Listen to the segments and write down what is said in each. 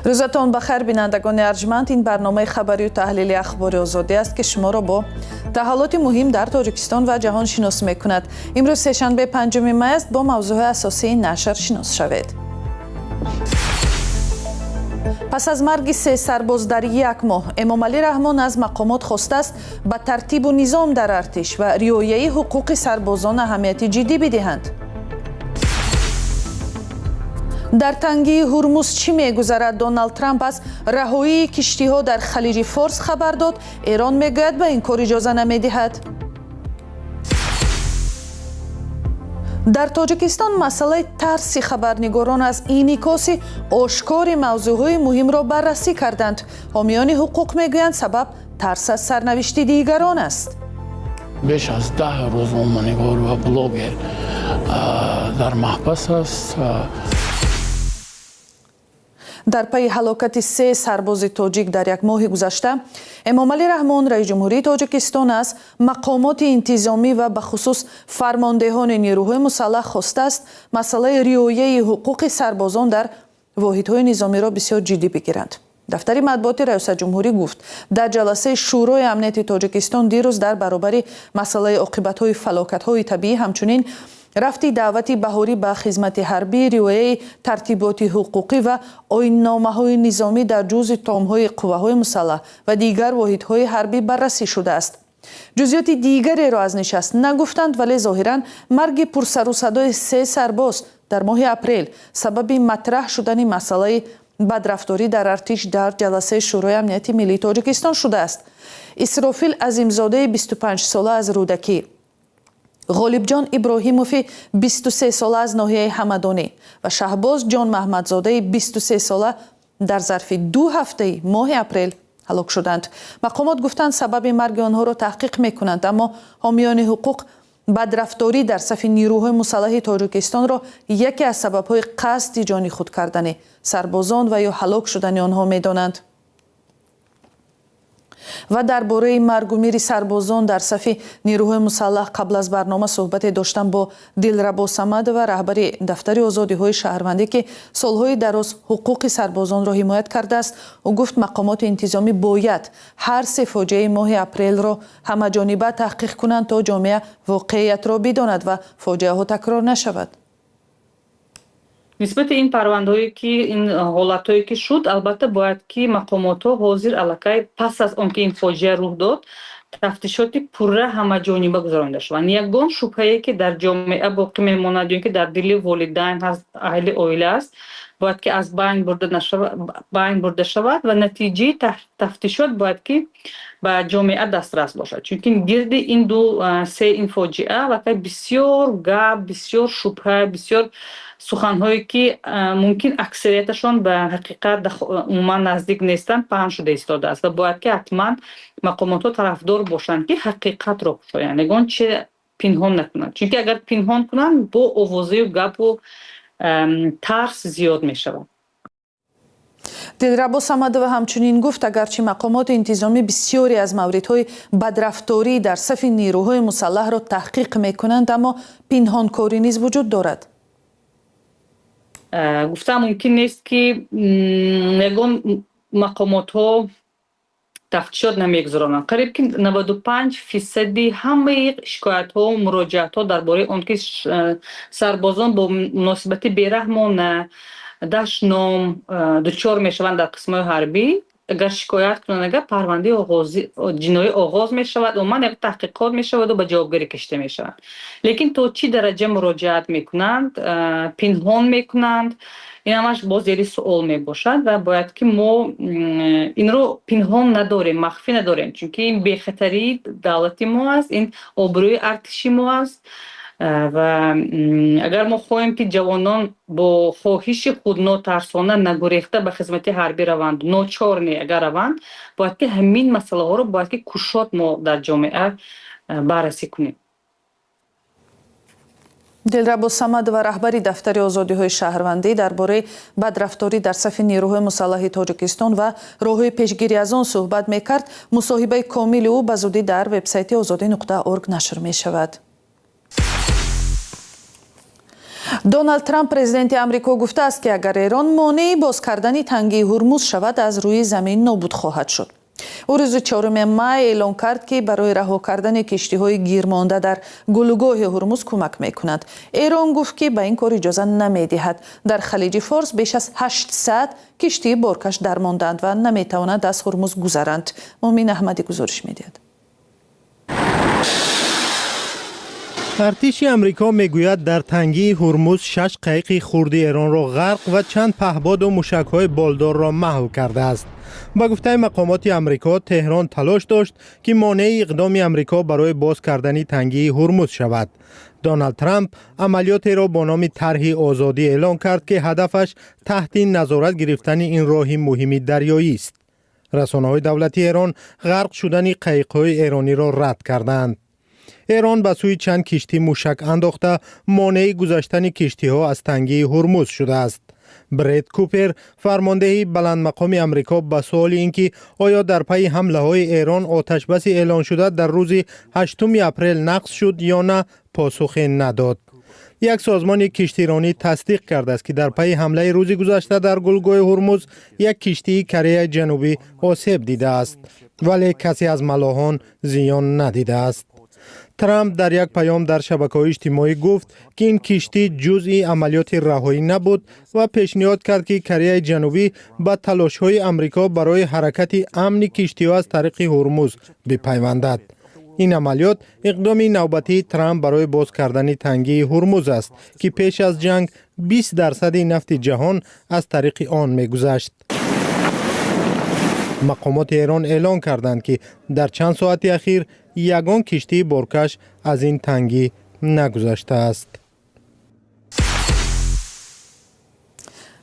Рӯзатон ба хайр, бинандагони арҷманд. Ин барномаи хабарию таҳлили Ахбори Озодӣ аст, ки шуморо бо таҳаввулоти муҳим дар Тоҷикистон ва ҷаҳон шинос мекунад. Имрӯз сешанбе, 5 май аст. Бо мавзӯъҳои асосии нашр шинос шавед. Пас аз марги се сарбоз дар як моҳ, Эмомалӣ Раҳмон аз мақомот хостааст, ба тартибу низом дар артиш ва риояи ҳуқуқи сарбозон аҳамияти ҷиддӣ бидиҳанд. Дар Тангии Ҳурмуз чӣ мегузарад? Доналд Трамп аз раҳоии киштиҳо дар Халиҷи Форс хабар дод. Эрон мегӯяд, ба ин кор иҷоза намедиҳад. Дар Тоҷикистон масъалаи тарси хабарнигорон аз инъикоси ошкори мавзӯъҳои муҳимро баррасӣ карданд. Ҳомиёни ҳуқуқ мегӯянд, сабаб тарс аз сарнавишти дигарон аст. Беш аз 10 рӯзноманигор ва блогер дар маҳбас аст. Дар пайи ҳалокати се сарбози тоҷик дар як моҳи гузашта, Эмомалӣ Раҳмон, раиси ҷумҳурии Тоҷикистон, аз мақомоти интизомӣ ва бахусус фармондеҳони нерӯҳои мусаллаҳ хостааст, масъалаи риояи ҳуқуқи сарбозон дар воҳидҳои низомиро бисёр ҷиддӣ бигиранд. Дафтари матбуоти раёсат ҷумҳурӣ гуфт, дар ҷаласаи Шӯрои амнияти Тоҷикистон дирӯз дар баробари масъалаи оқибатҳои фалокатҳои табиӣ, ҳамчунин рафти даъвати баҳорӣ ба хизмати ҳарбӣ, риояи тартиботи ҳуқуқӣ ва оинномаҳои низомӣ дар ҷузъи томҳои қувваҳои мусаллаҳ ва дигар воҳидҳои ҳарбӣ баррасӣ шудааст. Ҷузъиёти дигареро аз нишаст нагуфтанд, вале зоҳиран марги пурсарусадои се сарбоз дар моҳи апрел сабаби матраҳ шудани масъалаи бадрафторӣ дар артиш дар ҷаласаи Шӯрои амнияти миллии Тоҷикистон шудааст. Исрофил Азимзодаи 25-сола аз Рӯдакӣ, Ғолибҷон Иброҳимови 23-сола аз ноҳияи Ҳамадонӣ ва Шаҳбоз Ҷон Маҳмадзодаи 23-сола дар зарфи 2 ҳафтаи моҳи апрел ҳалок шуданд. Мақомот гуфтанд, сабаби марги онҳоро таҳқиқ мекунанд, аммо ҳомиёни ҳуқуқ бадрафторӣ дар сафи нерӯҳои мусаллаҳи Тоҷикистонро яке аз сабабҳои қасди ҷони худ кардани сарбозон ва ё ҳалок шудани онҳо медонанд. Ва дар бораи маргу мири сарбозон дар сафи нерӯҳои мусаллаҳ қабл аз барнома суҳбате доштам бо Дилрабо Самадова, раҳбари Дафтари озодиҳои шаҳрвандӣ, ки солҳои дароз ҳуқуқи сарбозонро ҳимоят кардааст. Ӯ гуфт, мақомоти интизомӣ бояд ҳар се фоҷиаи моҳи апрелро ҳамаҷониба таҳқиқ кунанд, то ҷомеа воқеиятро бидонад ва фоҷиаҳо такрор нашавад. Нисбати ин парвандаҳое, ки ин ҳолатҳое, ки шуд, албатта, бояд ки мақомотҳо ҳозир аллакай пас аз он ки ин фоҷиа рух дод, тафтишоти пурра ҳамаҷониба гузаронида шаванд. Ягон шубҳае, ки дар ҷомеа боқӣ мемонад ё ин ки дар дили волидайн ҳаст, аҳли оила аст, бояд ки аз байн бурда шавад ва натиҷаи тафтишот бояд ки ба ҷомеа дастрас бошад, чунки гирди ин ду се ин фоҷиа аллакай бисёр гап, бисёр шубҳа, бисёр суханҳое, ки мумкин аксарияташон ба ҳақиқат умуман наздик нестанд, паҳн шуда истодааст ва бояд ки ҳатман мақомотҳо тарафдор бошанд, ки ҳақиқатро кушоянд, ягон чи пинҳон накунанд, чунки агар пинҳон кунанд, бо овозаю гапу тарс зиёд мешавад. Дилрабо Самадова ҳамчунин гуфт, агарчи мақомоти интизомӣ бисёре аз мавридҳои бадрафторӣ дар сафи нерӯҳои мусаллаҳро таҳқиқ мекунанд, аммо пинҳонкорӣ низ вуҷуд дорад. Гуфтан мумкин нест, ки ягон мақомотҳо тафтишот намегузаронанд. Қариб ки 95 фисади ҳамаи шикоятҳо, муроҷиатҳо дар бораи он ки сарбозон бо муносибати бераҳмона, дашном дучор мешаванд дар қисмҳои ҳарбӣ, агар шикоят кунанд, агар парвандаи ҷиноӣ оғоз мешавад, умуман як таҳқиқот мешаваду ба ҷавобгарӣ кашида мешаванд. Лекин то чӣ дараҷа муроҷиат мекунанд, пинҳон мекунанд, ин ҳамаш боз зери суол мебошад ва бояд ки мо инро пинҳон надорем, махфӣ надорем, чунки ин бехатарии давлати мо аст, ин обрӯи артиши мо аст. Ва агар мо хоҳем, ки ҷавонон бо хоҳиши худ, нотарсона, нагурехта ба хизмати ҳарбӣ раванд, ночор не, агар раванд, бояд ки ҳамин масъалаҳоро бояд ки кушод мо дар ҷомеа баррасӣ кунем. Дилрабо Самадова, раҳбари Дафтари озодиҳои шаҳрвандӣ, дар бораи бадрафторӣ дар сафи нерӯҳои мусаллаҳи Тоҷикистон ва роҳҳои пешгирӣ аз он суҳбат мекард. Мусоҳибаи комили ӯ ба зудӣ дар вебсайти озодӣ.орг нашр мешавад. Доналд Трамп, президенти Амрико, гуфтааст, ки агар Эрон монеи боз кардани тангии Ҳурмуз шавад, аз рӯи замин нобуд хоҳад шуд. Ӯ рӯзи 4 май эълон кард, ки барои раҳо кардани киштиҳои гирмонда дар гулӯгоҳи Ҳурмуз кӯмак мекунад. Эрон гуфт, ки ба ин кор иҷоза намедиҳад. Дар Халиҷи Форс беш аз 800 киштии боркаш дармондаанд ва наметавонанд аз Ҳурмуз гузаранд. Муъмин Аҳмадӣ гузориш медиҳад. Артиши Амрико мегӯяд, дар тангии Ҳурмуз шаш қайиқи хурди Эронро ғарқ ва чанд паҳбоду мушакҳои болдорро маҳв кардааст. Ба гуфтаи мақомоти Амрико, Теҳрон талош дошт, ки монеи иқдоми Амрико барои боз кардани тангии Ҳурмуз шавад. Доналд Трамп амалиётеро бо номи Тарҳи озодӣ эълон кард, ки ҳадафаш таҳти назорат гирифтани ин роҳи муҳими дарёист. Расонаҳои давлати Эрон ғарқ шудани қайиқҳои эрониро рад карданд. Эрон ба сӯи чанд киштӣ мушак андохта, монеи гузаштани киштиҳо аз тангии Ҳурмуз шудааст. Бред Купер, фармондеҳи баландмақоми Амрико, ба суоли ин ки оё дар пайи ҳамлаҳои Эрон оташбаси эълоншуда дар рӯзи 8 апрел нақз шуд ё на, посухе надод. Як созмони киштиронӣ тасдиқ кардааст, ки дар пайи ҳамлаи рӯзи гузашта дар гулӯгоҳи Ҳурмуз як киштии Кореяи Ҷанубӣ осеб дидааст, вале касе аз малоҳон зиён надидааст. Трамп дар як паём дар шабакаҳои иҷтимоӣ гуфт, ки ин киштӣ ҷузъи амалиёти раҳоӣ набуд ва пешниҳод кард, ки Кореяи Ҷанубӣ ба талошҳои Амрико барои ҳаракати амни киштиҳо аз тариқи Ҳурмуз бипайвандад. Ин амалиёт иқдоми навбатии Трамп барои боз кардани тангии Ҳурмуз аст, ки пеш аз ҷанг 20 дарсади нафти ҷаҳон аз тариқи он мегузашт. Мақомоти Эрон эълон карданд, ки дар чанд соати ахир ягон киштии боркаш аз ин тангӣ нагузаштааст.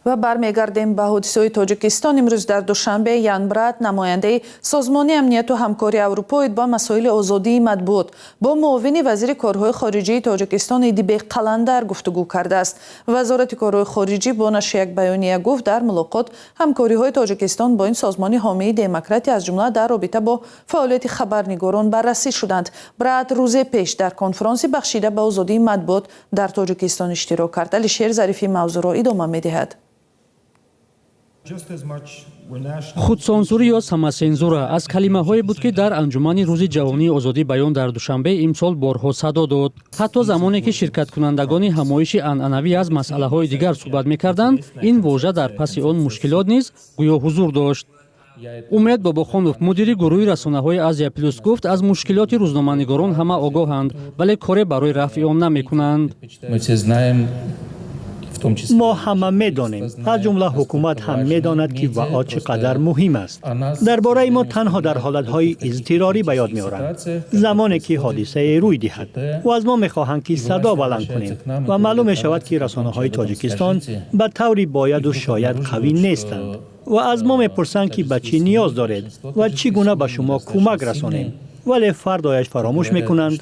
Ва бармегардем ба ҳодисаҳои Тоҷикистон. Имрӯз дар Душанбе Ян Брат, намояндаи Созмони амнияту ҳамкории Аврупо оид ба масоили озодии матбуот, бо муовини вазири корҳои хориҷии Тоҷикистон Идибек Қаландар гуфтугӯ кардааст. Вазорати корҳои хориҷӣ бо нашри як баёния гуфт, дар мулоқот ҳамкориҳои Тоҷикистон бо ин созмони ҳомии демократия, аз ҷумла дар робита бо фаъолияти хабарнигорон, баррасӣ шуданд. Брат рӯзе пеш дар конфронси бахшида ба озодии матбуот дар Тоҷикистон иштирок кард. Алишер Зарифӣ мавзӯъро идома медиҳад. Худсонсурӣ ё самосензура аз калимаҳое буд, ки дар анҷумани Рӯзи ҷаҳонии озодии баён дар Душанбе имсол борҳо садо дод. Ҳатто замоне ки ширкаткунандагони ҳамоиши анъанавӣ аз масъалаҳои дигар суҳбат мекарданд, ин вожа дар паси он мушкилот низ гӯё ҳузур дошт. Умед Бобохонов, мудири гурӯҳи расонаҳои Азия Плюс, гуфт, аз мушкилоти рӯзноманигорон ҳама огоҳанд, вале коре барои рафъи он намекунанд. Мо ҳама медонем, аз ҷумла ҳукумат ҳам медонад, ки ВАО чӣ қадар муҳим аст. Дар бораи мо танҳо дар ҳолатҳои изтирорӣ ба ёд меоранд, замоне ки ҳодисае рӯй диҳад ва аз мо мехоҳанд, ки садо баланд кунем, ва маълум мешавад, ки расонаҳои Тоҷикистон ба таври бояду шояд қавӣ нестанд, ва аз мо мепурсанд, ки ба чӣ ниёз доред ва чӣ гуна ба шумо кӯмак расонем, вале фардояш фаромӯш мекунанд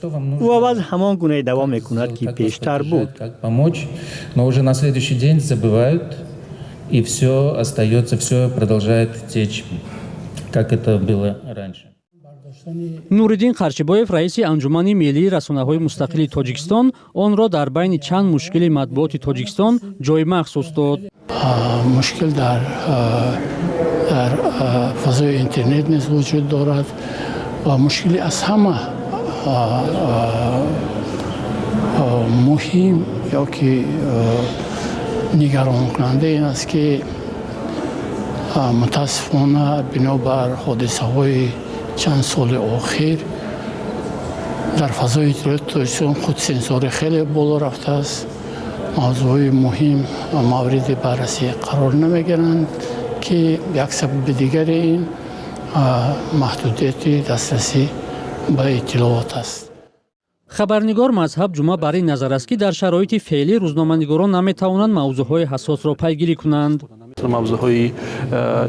ва вазъ ҳамон гуна давом мекунад, ки пештар буд. Но уже на следующий день забывают, и все остается, все продолжает течь, как это было раньше. Нуриддин Қарчибоев, раиси Анҷумани миллии расонаҳои мустақили Тоҷикистон, онро дар байни чанд мушкили матбуоти Тоҷикистон ҷои махсус дод. Мушкил дар фазои интернет низ вуҷуд дорад ва мушкили аз ҳама муҳим ё ки нигаронкунанда ин аст, ки мутаассифона бинобар ҳодисаҳои чанд соли охир дар фазои иттилоотии Тоҷикистон худсенсорӣ хеле боло рафтааст. Мавзӯъҳои муҳим мавриди баррасӣ қарор намегиранд, ки як сабаби дигари ин маҳдудияти дастрасӣ ба иттилоот аст. Хабарнигор Мазҳаб Ҷума бар ин назар аст, ки дар шароити феълӣ рӯзноманигорон наметавонанд мавзӯъҳои ҳассосро пайгирӣ кунанд. Мавзӯъҳои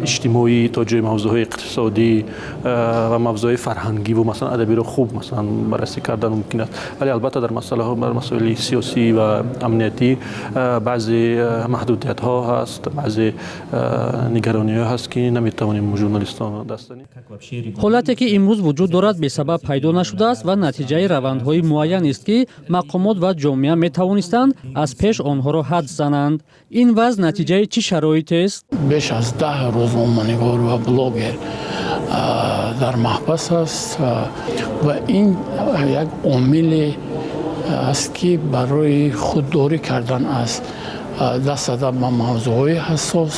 иҷтимоӣ то ҷои мавзӯъҳои иқтисодӣ ва мавзӯъҳои фарҳангиву, масалан, адабиро хуб, масалан, баррасӣ кардан мумкин аст, вале албатта дар масъалаҳо, дар масоили сиёсӣ ва амниятӣ баъзе маҳдудиятҳо ҳаст, баъзе нигарониҳо ҳаст, ки наметавонем журналистон даст Ҳолате ки имрӯз вуҷуд дорад, бесабаб пайдо нашудааст ва натиҷаи равандҳои Муайянест, ки мақомот ва ҷомеа метавонистанд аз пеш онҳоро ҳадс зананд. Ин вазъ натиҷаи чӣ шароитест? Беш аз 10 рӯзноманигор ва блогер дар маҳбас аст ва ин як омиле аст, ки барои худдорӣ кардан аз даст задан ба мавзӯъҳои ҳассос,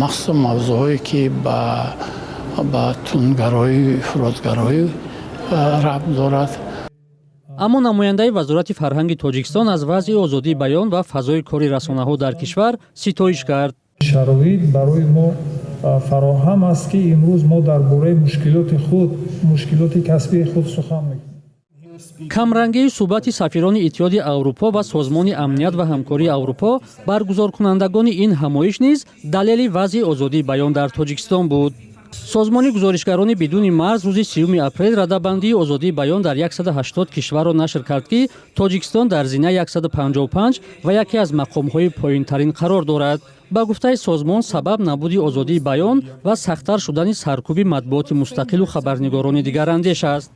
махсусан мавзӯъҳое, ки ба тундгароӣ, ифротгароӣ рабт дорад. Аммо намояндаи Вазорати фарҳанги Тоҷикистон аз вазъи озодии баён ва фазои кори расонаҳо дар кишвар ситоиш кард. Шароит барои мо фароҳам аст, ки имрӯз мо дар бораи мушкилоти худ, мушкилоти касбии худ сухан мекунем. Камрангии суҳбати сафирони Иттиҳоди Аврупо ва Созмони амният ва ҳамкории Аврупо, баргузоркунандагони ин ҳамоиш низ далели вазъи озодии баён дар Тоҷикистон буд. Созмони гузоришгарони бидуни марз рӯзи 30 апрел радабандии озодии баён дар 180 кишварро нашр кард, ки Тоҷикистон дар зинаи 155 ва яке аз мақомҳои поинтарин қарор дорад. Ба гуфтаи созмон, сабаб набуди озодии баён ва сахттар шудани саркӯби матбуоти мустақилу хабарнигорони дигарандеш аст.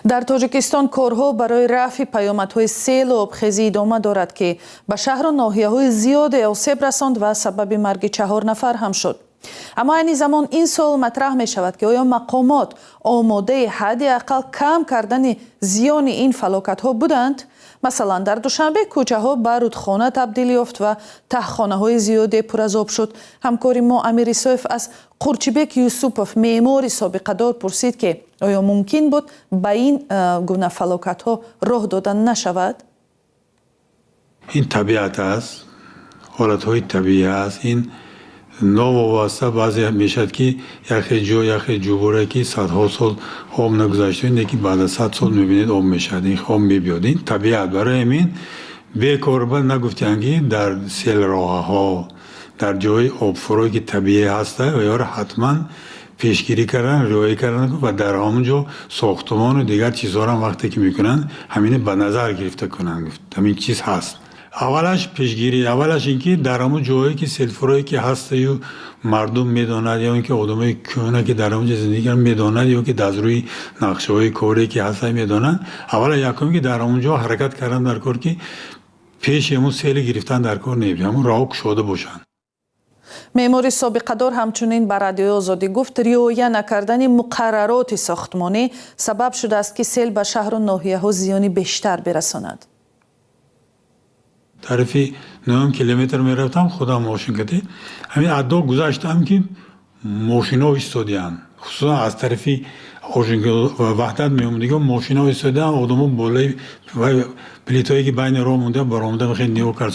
Дар Тоҷикистон корҳо барои рафъи паёмадҳои селу обхезӣ идома дорад, ки ба шаҳру ноҳияҳои зиёде осеб расонд ва сабаби марги чаҳор нафар ҳам шуд. Аммо айни замон ин суол матраҳ мешавад, ки оё мақомот омодаи ҳадди ақал кам кардани зиёни ин фалокатҳо буданд? Масалан, дар Душанбе кӯчаҳо ба рудхона табдил ёфт ва таҳхонаҳои зиёде пур аз об шуд. Ҳамкори мо Амир Исоев аз Қурчибек Юсупов, меъмори собиқадор, пурсид, ки оё мумкин буд ба ин гуна фалокатҳо роҳ дода нашавад? Ин табиат аст, ҳолатҳои табиӣ аст. Ин новобаста баъзе мешавад, ки яхе ҷо, яхе ҷуборе, ки садҳо сол об нагузашта, лекин баъд аз 100 сол мебинед, об мешавад, ин об мебиёд. Ин табиат. Барои ҳамин бекорба нагуфтианд, ки дар селроҳаҳо, дар ҷои обфурое, ки табиӣ ҳаста, оёро ҳатман пешгирӣ кардан, риоя кардан ва дар ҳамон ҷо сохтумону дигар чизҳоро вақте ки мекунанд, ҳамина ба назар гирифта кунанд. Гуфт, ҳамин чиз ҳаст. Аввалаш пешгирӣ, аввалаш ин ки дар ҳамон ҷое, ки селфурое ки ҳастаю мардум медонад, ё ин ки одамои кӯҳна, ки дар ҳамон ҷо зиндагӣ кунанд, медонад, ё ки аз рӯи нақшаҳои коре, ки ҳаста, медонанд. Аввала якум, ки дар ҳамон ҷо ҳаракат кардан дар кор, ки пеши ҳамон сели гирифтан дар кор не, ҳамон роҳ кушода бошанд. Меъмори собиқадор ҳамчунин ба Радиои Озодӣ гуфт, риоя накардани муқаррароти сохтмонӣ сабаб шудааст, ки сел ба шаҳру ноҳияҳо зиёни бештар бирасонад. Тарафи нӯҳум километр мерафтам худам мошин кати, ҳамин аддо гузаштам, ки мошино истодианд, хусусан аз тарафи Ваҳдат меомадиго мошино истодианд, одамо болои плитое, ки байни роҳ монда, баромада, хеле нигоҳ кард.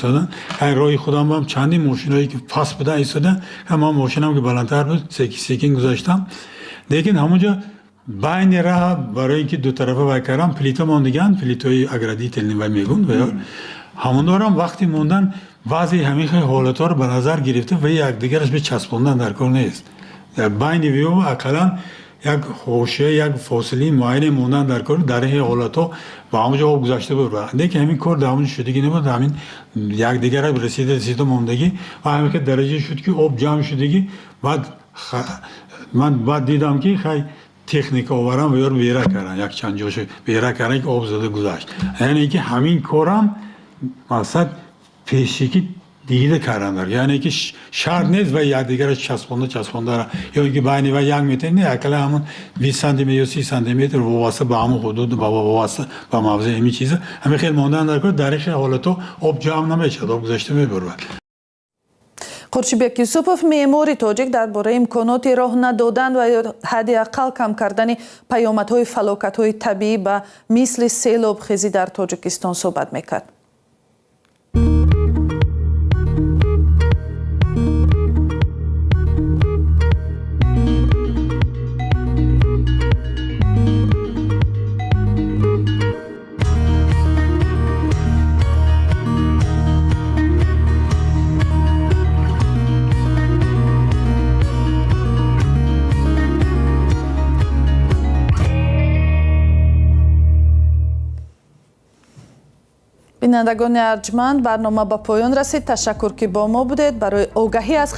Ҳай, роҳи худам ҳам чандин мошиное, ки паст будан, истодан. Ман мошинам, ки баландтар буд, секин секин гузаштам, лекин ҳамонҷо байни раҳ, барои ин ки дутарафа вай кардам, плита мондагианд, плитои оградительный вай мегӯнд. Ҳамондорам вақти мондан баъзе ҳамин хел ҳолатҳоро ба назар гирифта ва якдигараш бичаспондан дар кор нест. Дар байни виё ақаллан як ҳошия, як фосилаи муайяне мондан дар кор. Дар ин ҳолатҳо ба ҳамон ҷо об гузашта буд, лекин ҳамин кор дар ҳамон шудагӣ набуд. Ҳамин якдигара расида расида мондагӣ ва ҳамин хел дараҷа шуд, ки об ҷамъ шудагӣ. Баъд ман баъд дидам, ки хай, техника оварам ва ёро бера кардан, як чанд ҷошо бера кардан, ки об зада гузашт. Яъне ки ҳамин корам мақсад пешикӣ дида кардан, яъне ки шарт нест ва якдигараш часпонда часпонда, ё ин ки байни ва 1 метр не, ақалла ҳамон 20 сантиметр ё 30 сантиметр, вобаста ба ҳамон ҳудуд, вобаста ба мавзеи ҳамин чиза, ҳамин хел мондан дар кор. Дар ин хел ҳолатҳо об ҷамъ намешавад, об гузашта мебурад. Қурчибек Юсупов, меъмори тоҷик, дар бораи имконоти роҳ надодан ва ё ҳадди ақал кам кардани паёмадҳои фалокатҳои табиӣ ба мисли селу обхезӣ дар Тоҷикистон суҳбат мекард. Бинандагони арҷманд, барнома ба поён расид. Ташаккур, ки бо мо будед. Барои огаҳӣ аз